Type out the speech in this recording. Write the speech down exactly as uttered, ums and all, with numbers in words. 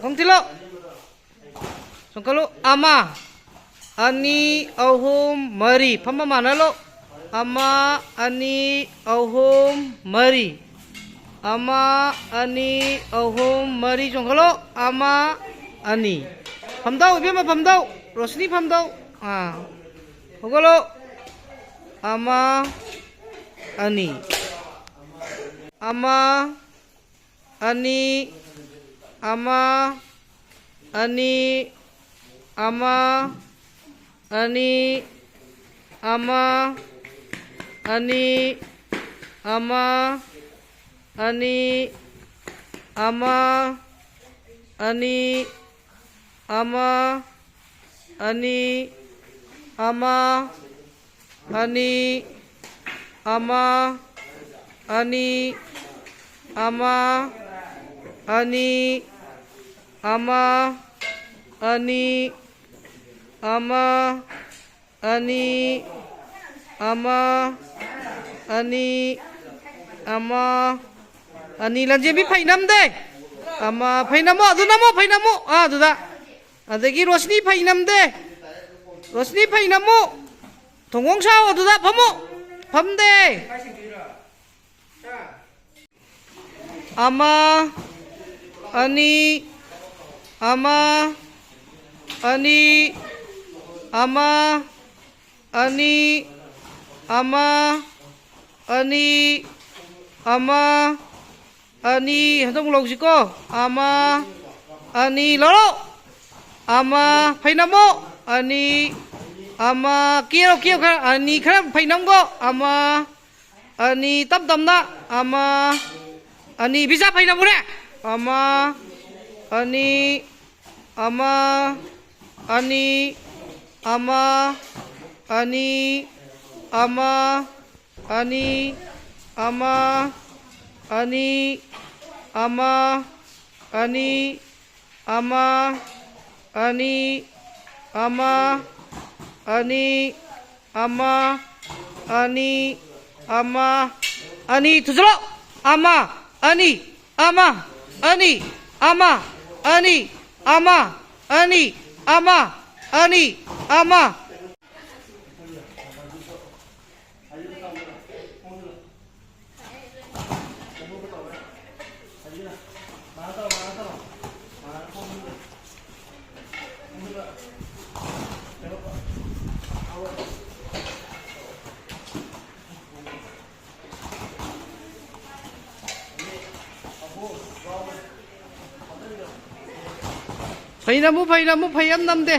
ꯈꯣꯡ ꯊꯤꯜꯂꯣ꯫ ꯆꯣꯡꯈꯠꯂꯨ꯫ ꯑꯃ, ꯑꯅꯤ, ꯑꯍꯨꯝ, ꯃꯔꯤ꯫ ꯐꯝꯕ ꯃꯥꯟꯅꯍꯜꯂꯣ꯫ ꯑꯃ, ꯑꯅꯤ, ꯑꯍꯨꯝ, ꯃꯔꯤ꯫ ꯑꯃ, ꯑꯅꯤ, ꯑꯍꯨꯝ, ꯃꯔꯤ꯫ ꯆꯣꯡꯈꯠꯂꯣ꯫ ꯑꯃ, ꯑꯅꯤ꯫ ꯐꯝꯗꯧ, ꯏꯕꯦꯝꯃ, ꯐꯝꯗꯧ꯫ ꯔꯣꯁꯅꯤ, ꯐꯝꯗꯧ꯫ ꯑꯥ꯫ ꯍꯧꯒꯠꯂꯣ꯫ ꯑꯃ, ꯑꯅꯤ꯫ ꯑꯃ, ꯑꯅꯤ, ꯑꯃ, ꯑꯅꯤ, ꯑꯃ, ꯑꯅꯤ, ꯑꯃ, ꯑꯅꯤ, ꯑꯃ, ꯑꯅꯤ, ꯑꯃ, ꯑꯅꯤ, ꯑꯃ, ꯑꯅꯤ, ꯑꯃ, ꯑꯅꯤ, ꯑꯃ, ꯑꯅꯤ, ꯑꯃ, ꯑꯅꯤ, ꯑꯃ, ꯑꯅꯤ, ꯑꯃ, ꯑꯅꯤ, ꯑꯃ, ꯑꯅꯤ, ꯑꯃ, ꯑꯅꯤ꯫ ꯂꯟꯖꯦꯟꯕꯤ ꯐꯩ ꯅꯝꯗꯦ꯫ ꯑꯃ, ꯐꯩ ꯅꯝꯃꯣ, ꯑꯗꯨ ꯅꯝꯃꯣ, ꯐꯩ ꯅꯝꯃꯣ꯫ ꯑꯥ, ꯑꯗꯨꯗ꯫ ꯑꯗꯒꯤ ꯔꯣꯁꯅꯤ ꯐꯩ ꯅꯝꯗꯦ꯫ ꯔꯣꯁꯅꯤ ꯐꯩ ꯅꯝꯃꯨ꯫ ꯊꯣꯡꯒꯣꯡ ꯁꯥꯎ ꯑꯗꯨꯗ ꯐꯝꯃꯨ꯫ ꯐꯝꯗꯦ꯫ ꯑꯃ, ꯑꯅꯤ, ꯑꯃ, ꯑꯅꯤ, ꯑꯃ, ꯑꯅꯤ, ꯑꯃ, ꯑꯅꯤ, ꯑꯃ, ꯑꯅꯤ꯫ ꯍꯟꯗꯛ ꯑꯃꯨꯛ ꯂꯧꯁꯤꯀꯣ꯫ ꯑꯃ, ꯑꯅꯤ, ꯂꯧꯔꯣ꯫ ꯑꯃ, ꯐꯩꯅꯝꯃꯣ꯫ ꯑꯅꯤ, ꯑꯃ, ꯀꯦꯔꯣ, ꯀꯦꯔꯣ ꯈꯔ꯫ ꯑꯅꯤ, ꯈꯔ ꯐꯩꯅꯝꯒꯣ꯫ ꯑꯃ, ꯑꯅꯤ, ꯇꯞ ꯇꯞꯅ꯫ ꯑꯃ, ꯑꯅꯤ, ꯕꯤꯖꯥ ꯐꯩꯅꯝꯃꯨꯅꯦ꯫ ꯑꯃ, ꯑꯅꯤ, ꯑꯃ, ꯑꯅꯤ, ꯑꯃ, ꯑꯅꯤ, ꯑꯃ, ꯑꯅꯤ, ꯑꯃ, ꯑꯅꯤ, ꯑꯃ, ꯑꯅꯤ, ꯑꯃ, ꯑꯅꯤ, ꯑꯃ, ꯑꯅꯤ, ꯑꯃ, ꯑꯅꯤ, ꯑꯃ, ꯑꯅꯤ꯫ ꯊꯨꯖꯜꯂꯣ꯫ ꯑꯃ, ꯑꯅꯤ, ꯑꯃ, ꯑꯅꯤ, ꯑꯃ, ꯑꯅꯤ, ꯑꯃ, ꯑꯅꯤ, ꯑꯃ, ꯑꯅꯤ, ꯑꯃ꯫ ꯐꯩ ꯅꯝꯃꯨ, ꯐꯩ ꯅꯝꯃꯨ, ꯐꯩ ꯌꯥꯝ ꯅꯝꯗꯦ꯫